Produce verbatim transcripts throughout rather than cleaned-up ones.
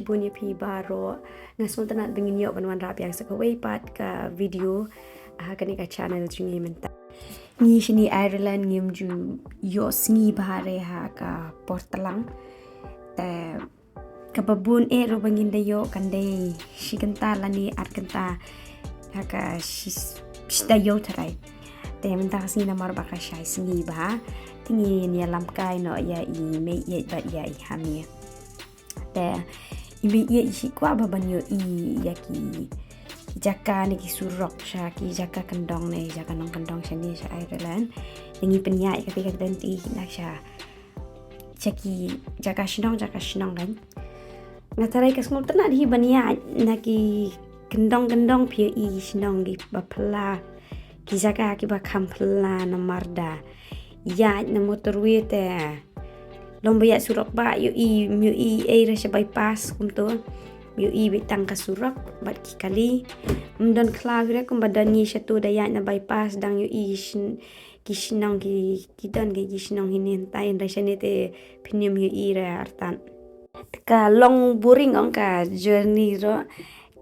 Bun ïa phi baroh, nga sngewtynnat ba ngin ïoh ban wanrah biang sa kawei pat ka video ha kane ka channel jong ngi mynta. Ngi shane Ireland ngim ju ïoh sngi bha re ha ka por tlang. Te kaba bun eh ruh ba ngin da ïoh kan dei shi kynta lane ar kynta ha ka shi, shi taïew tharai. Te mynta ka sngi namar ba ka shai sngi bha, te ngin ïalam kai noh ïa i mei ïeit bad ïa i Hami. Te i mei ïeit i kwah ba ban ïohi ïa ki, ki jaka ne ki surok sha ki jaka kyndong ne jaka nongkyndong shane sha Ireland. Te ngi pynïaid ïa kata ka dang ti na sha, sha ki jaka shnong jaka shnong kan. Nga tharai ka sngewtynnat hi ban ïaid na ki kyndong kyndong phi ïohi shnong kiba phylla, ki jaka kiba kham phylla namar da ïaid na motorway te long ba ïaid surok ba ïohi, ym ïohi ei re sha bypass kumto. Ym ïohi beit tang ka surok bad ki kali. Ym don khlaw hi re kumba don ngi shato da ïaid na bypass dang ïohi shin-, ki shnong ki, ki don ki, ki shnong hi ne hyntai hynrei shane te phin ym ïohi re artat. Ka long boring ong ka journey ruh.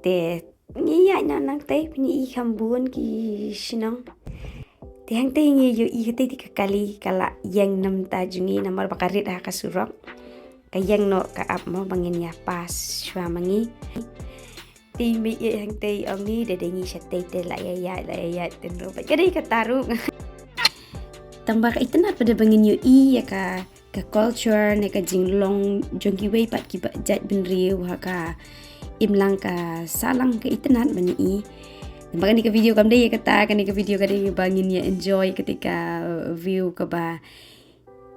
Te ngi ïaid na nangtei phin ïohi kham bun ki shnong. Te hangtei ngi ïohi katei te ka kali ka la ïeng na bynta jong ngi namar ba ka rit ha ka surok. Ka ïeng noh ka ap mo ba ngin ïa pass shuwa ma ngi. Te i mei ïeit hangtei ong ni da dei ngi shatei te la ïa ïaid, la ïa ïaid tynrai bad ka dei kata ruh. Tang ba ka itynnat pat da ba ngin ïohi ïa ka, ka culture ne ka jinglong jong kiwei pat kiba jait bynriew ha ka imlang ka sahlang ka itynnat ban ïohi. Tang ba kane ka video kam dei ïa kata, kane ka video ka dei ba ngin ïa enjoy katei ka view kaba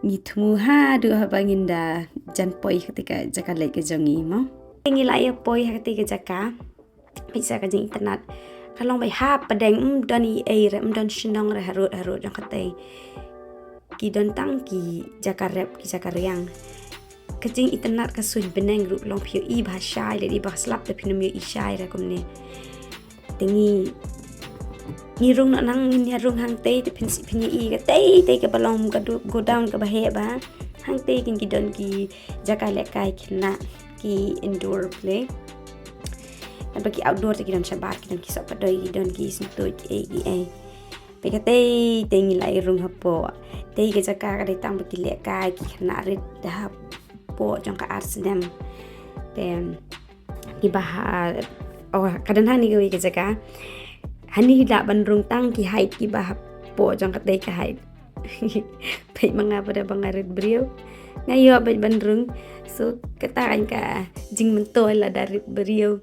ngi thmu haduh haba ngin da jan poi katei ka jaka leit ka jong ngi mo. Ngi la ïa poi ha katei ka jaka. Peit sa ka jingitynnat. Ka long ba hap pdeng, ym don ei ei re, ym don shnong re harud harud jong katei. Ki don tang ki jaka rep, ki jaka riang. Ka jingitynnat ka suiñ bneng ruh long phi ïohi ba shai lei, ba slap te phin ym ïohi shai re kumne. Te ngi, ngi rung noh nang, ngin ïa rung hangtei te phin sih phin ïohi katei, tei kaba long ka du-, godown kaba heh bha. Hangtei kin ki don ki jaka lehkai khynnah, ki indoor play. Naba ki outdoor te ki don shabar, ki don ki sohpadoi, ki don ki syntuid, ki ei ki ei. Peit katei, tei ngi la ïa rung hapoh. Tei ka jaka ka dei tang ba ki lehkai ki khynnah rit da hapoh jong ka ar snem. Te kiba ha, oh, ka don hani kawei ka jaka. Hani hi lah ban rung tang ki height kiba hapoh jong katei ka height. Peit ma nga pat da ba nga rit briew. Nga ïoh beit ban rung. So kata kan ka jingmyntoi lada rit briew.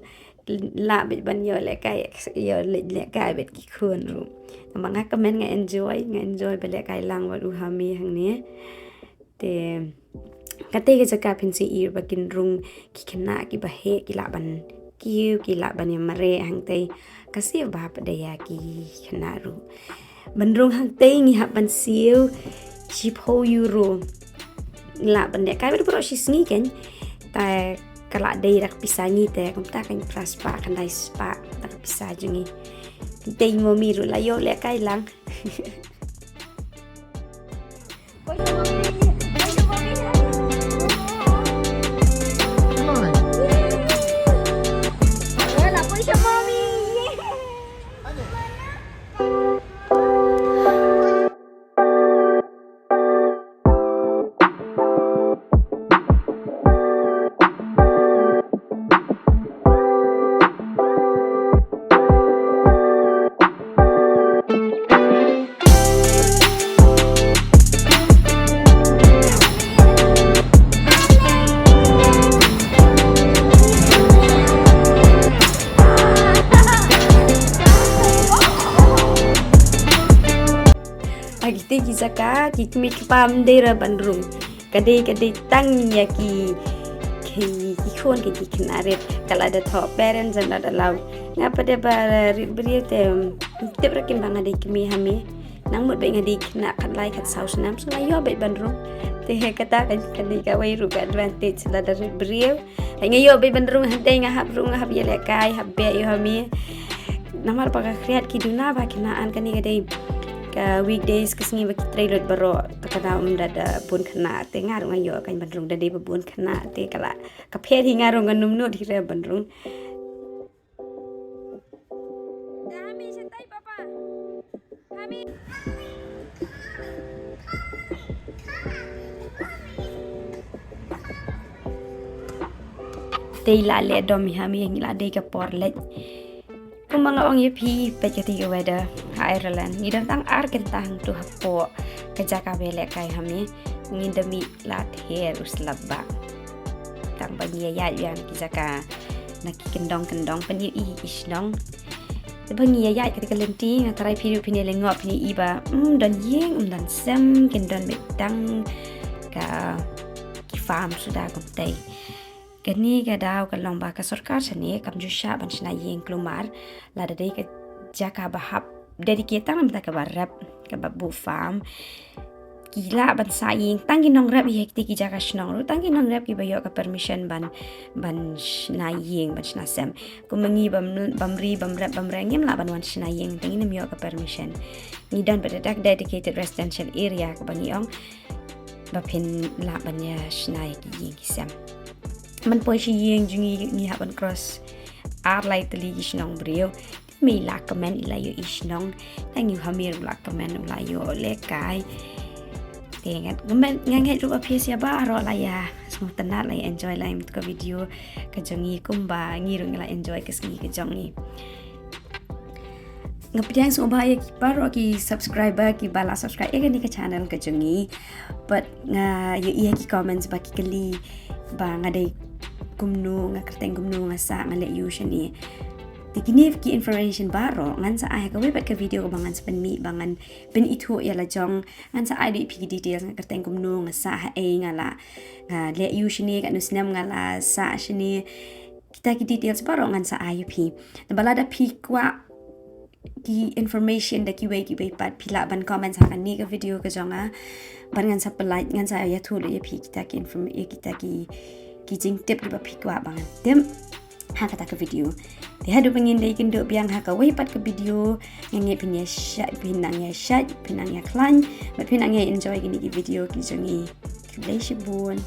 Lah beit ban ïoh lehkai, ïoh leh, lehkai bad ki khun ruh. Namar nga kmen nga enjoy, nga enjoy ba lehkai lang bad u Hami hangne. Te katei ka jaka phin sngewthuh ba kin rung ki khynnah kiba heh, ki lah ban kiew, ki lah ban ïa mareh hangtei. Ka siew bha pat da ïa ki khynnah ruh. Ban rung hangtei ngi hap ban siew shiphew euro. Lah ban lehkai bad baroh shi sngi kan. Te ka lah dei da ka pisa ngi te kumta kan phra spah khyndai spah da ka pisa jong ngi. Te i Mommy ruh la ïoh lehkai lang. Ha kitei ki jaka ki kmie kpa ym dei re ban rung. Ka dei, ka dei tang ïa ki, ki, ki khun, ki, ki khynnah rit. Ka la da thoh parents and not allowed. Nga pat da ba rit briew te, ym tip ruh kim ba nga dei kmie ha me. Nang mut beit nga dei khynnah khatlai khatsaw snem, so nga ïoh beit ban rung. Te kata ka, ka dei kawei ruh ka advantage lada rit briew. Hynrei nga ïoh beit ban rung, hynrei nga hap rung, nga hap ïalehkai, hap beh ïa u Hami. Namar ba ka khriat ki duna ba ki khynnah kane ka dei Ka weekdays ka sngi ba ki trei lut baroh, ta ka daw um da da bun khynnah te nga ruh nga ïoh kan ban rung da dei ba bun khynnah te ka la ka pher hi nga ruh nga num nud hi re ban rung. Da Hami shantai papa. Hami. Te la le dom hi Hami ngi la dei ka por leh. Kumba nga ong ïa phi peit ka ti ka weather ha Ireland. Ngi don tang ar kynta hangtu hapoh ka jaka ba lehkai Hami. Ngi da mih la ther u slap ba. Tang ba ngi ïa ïaid ïa ki jaka na ki kyndong kyndong pynïohi ki shnong. Te ba ngi ïa ïaid ka ti ka lynti nga tharai phi ruh phin ïa lyngngoh phin ïohi ba um don ïing um don sem kin don beit tang ka ki farm suda kumtei. Kane ka daw ka long ba ka sorkar shane kam ju shah ban shna ïing kulmar lada dei ka jaka ba hap dedicate tang namar kaba rep kaba buh farm. Ki lah ban sah ïing tang ki nongrep ïa kiti ki jaka shnong ruh tang ki nongrep kiba ïoh ka permission ban ban shna ïing ban shna sem. Kumba ngi bam bam ri bam rep bam reng ngim lah ban wan shna ïing tang ngim ïoh ka permission. Ngi don ba da dak dedicated residential area kaba ngi ong ba phin lah ban ïa shna ïa ki ïing ki sem. Man poi shi ïing jong ngi ngi hap ban cross ar lai tylli ki shnong briew. Me la kmen i la ïohi shnong. Tang ïu Hami ruh la kmen u la ïoh lehkai. Te ngat kmen nga ngat ruh ba phi sia baroh la ïa sngewtynnat la ïa enjoy la ïa ka video ka jong ngi kumba ngi ruh ngi la enjoy ka sngi ka jong ngi. Nga pdiang sngewbha ïa ki baroh ki subscriber kiba la subscribe ïa kane ka channel ka jong ngi. Bad nga ïohi ïa ki comments ba ki kylli ba nga dei kumno nga kyrteng kumno nga sah nga leh ïu shane. Te kine ki information baroh ngan sa ai ha kawei pat ka video kaba ngan sa pynmih ba ngan pynithuh ïa la jong ngan sa ai da phi ki details nga kyrteng kumno nga sah ha ei nga la nga leh ïu shane katno snem nga la sah shane. Kita ki details baroh ngan sa ai ïa phi. Naba lada phi kwah ki information da kiwei kiwei pat phi lah ban comment ha kane ka video ka jong nga. Ban ngan sa pynlait ngan sa ïathuh lut ïa phi kita ki inform ïa kita ki ki jingtip kiba phi kwah ba ngan tip ha kata ka video. Te haduh ba ngin da ïakynduh biang ha kawei pat ka video. Nga ngeit phin ïa shait phin nang ïa shait phin nang ïa khlaiñ bad phin nang ïa enjoy kine ki video ki jong ngi. Khublei shibun.